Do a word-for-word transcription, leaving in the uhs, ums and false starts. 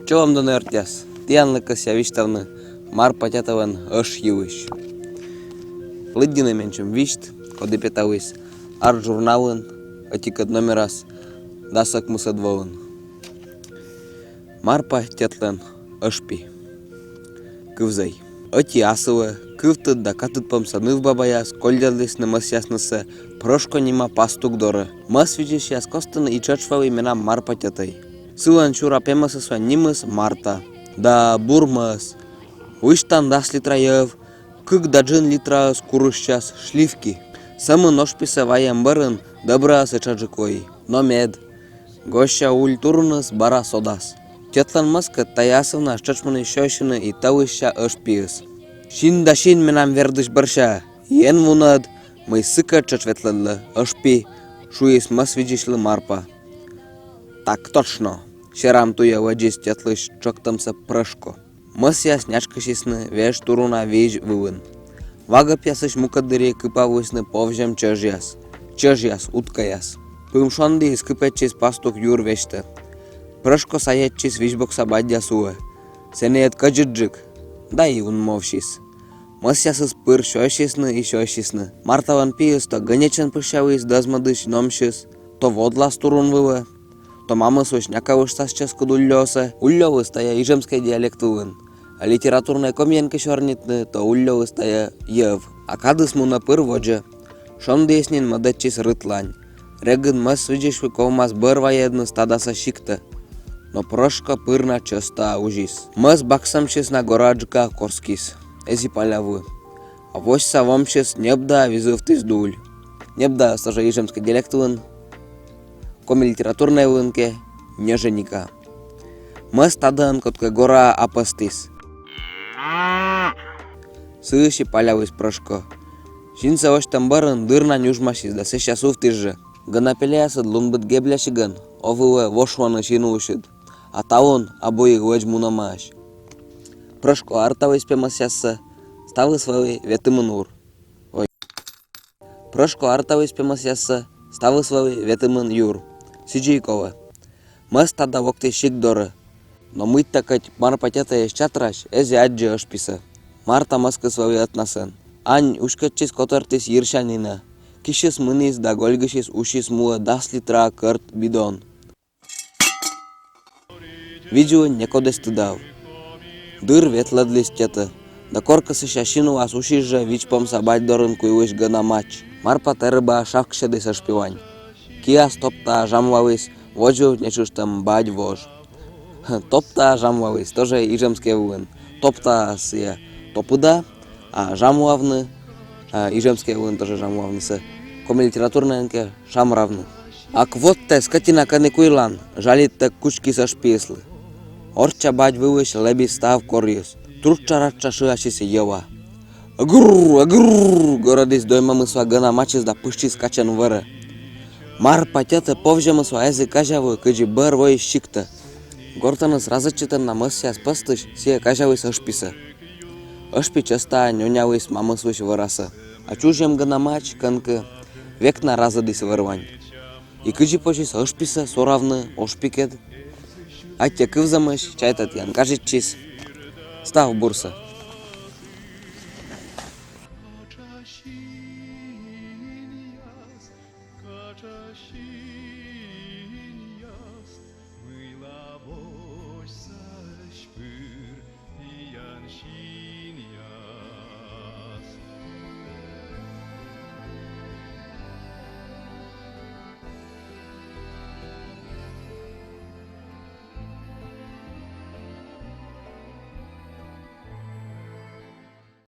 Чолӧм дона, ёртъяс! Тіянлы кӧсъя висьтавны Марпа тяталӧн ӧш йылысь. Лыддьыны менсьым висьт, коді петавліс «Арт» журналын ӧтикӧд номерас дас ӧкмысӧд воын. Марпа тьӧтлӧн ӧшпи. Кывзӧй. Ӧти асылӧ кывтыд да катыдпомса нывбабаяс колльӧдлісны мӧсъяснысӧ Прӧшко нима пастук дорӧ. Мӧс видзысьяс костын и тшӧтш вӧлі менам Марпа тьӧтӧй. Сылӧн сюра пемӧсыс вань нимыс Марта. Да бур мӧс. Лысьтан дас литра йӧв, кык да джын литраыс курысьяс сливки. Сӧмын ӧшписӧ вайӧм бӧрын дӧбраыс этшаджык лои. Но мед. Гӧсьтча уль туруныс бара содас. Тьӧтлӧн мӧскӧд тайӧ асывнас тшӧтш муніс сёйсьыны и тӧлысся ӧшпиыс. «Син да син менам вердысь бӧрся, и эн вунӧд, мый сыкӧд тшӧтш ветлӧдлӧ, ӧшпи», — шуис мӧс видзысьлы Марпа. «Так точно», — серам туйӧ лэдзис тьӧтлысь тшӧктӧмсӧ Прӧшко. Мӧсъяс нячкысисны веж туруна визь вылын. Вагӧпъясысь мукӧддырйи кыпавлісны повзьӧм чӧжъяс. Чӧжъяс, уткаяс. Пым шондіыс кыпӧдчис пастук юр весьтӧ. Прӧшко сайӧдчис визьбокса бадьяс улӧ. Сэні ӧд кӧдзыдджык. Да и унмовсис. Мӧсъясыс пыр сёйсисны и сёйсисны. Марталӧн пиыс то гӧнечӧн пышъяліс дӧзмӧдысь номсьыс, то водлас турун вылӧ, то мамыс вӧсь някалыштас чӧскыд уллёсӧ. Уллёлыс тайӧ ижемскӧй диалект вылын. А литературнӧй комиӧн кӧ сёрнитны, то уллёлыс тайӧ йӧв. А кадыс мунӧ пыр водзӧ. Шондіыс нин мӧдӧдчис рытлань. Регыд мӧс видзысьлы ковмас бӧр вайӧдны стадасӧ сиктӧ. Но Прӧшко пыр на чӧста узис. Мӧс баксӧмсьыс на гораджыка корскис. Эз и палявлы. А восьса вомсьыс ньӧбда визувтіс дуль. Ньӧбда тоже ижемскӧй диалект вылын, коми литературнӧй вылын кӧ, ньӧжйӧника. Мӧс тадӧн кодкӧ гора апӧстіс. Сыысь и палявліс Прӧшко. Синсӧ лӧсьтӧм бӧрын дыр на нюжмасис да сэсся сувтіс жӧ. Гӧна пеляясыд лунбыд геблясигӧн овлӧ вошвоны син улысьыд. А талун абу и лэдз мунӧмаӧсь. Прӧшко арталіс пемӧсъяссӧ, ставыс вӧлі ветымын ур. Ой. Прӧшко арталіс пемӧсъяссӧ, ставыс вӧлі ветымын юр. Сідзи и колӧ. Мӧс тада локтіс сикт дорӧ. Но мыйта кӧть Марпа тьӧтӧй эз чатрась, эз и аддзы ӧшписӧ. Марта мӧскыс вӧлі ӧтнасӧн. Ань уськӧдчис, котӧртіс йирсянінӧ. Кисьыс мыніс да гольгысис, усис муӧ дас литра кӧрт бидон. Видзӧдын некод эз тыдав. Дыр ветлӧдліс тьӧтӧ. Да коркӧ сэсся син улас усис жӧ вичпомса бадь дорын куйлысь гӧна мач. Марпа тэрыба шавксьӧдіс ӧшпилань. Киас топтаа жамлаліс водзув нетшыштӧм бадь вож. Топтаа жамлаліс, тоже ижемскӧй вылын. Топтаа сійӧ топыда, а жамлавны, а, ижемскӧй вылын тоже жамлавнысӧ. Коми литературнӧйӧн кӧ, шамравны. Ак вот тэ, скотина, кӧні куйлан, жалиттӧг кучкис ӧшпиыслы. Орчча бадь вылысь лэбис став корйыс. Трутша-ратша шыасис йӧла. Эгррр, эгррр! Горӧдіс доймӧмысла гӧна мачыс да пышйис качӧн вӧрӧ. Марпа тьӧтӧ повзьӧмысла эз и казявлы, кыдзи бӧр воис сиктӧ. Гортӧныс разӧдчытӧм на мӧсъяс пӧстысь сійӧ казяліс ӧшписӧ. Ӧшпи чӧстаа нёняліс мамыслысь вӧрасӧ. А чужйӧм гӧна мач, кӧнкӧ, век на разӧдіс вӧрлань. И кыдзи позис ӧшписӧ соравны ӧшпикӧд? Аттьӧ кывзӧмысь, чайта, тіян гажӧдчис. Став бурсӧ.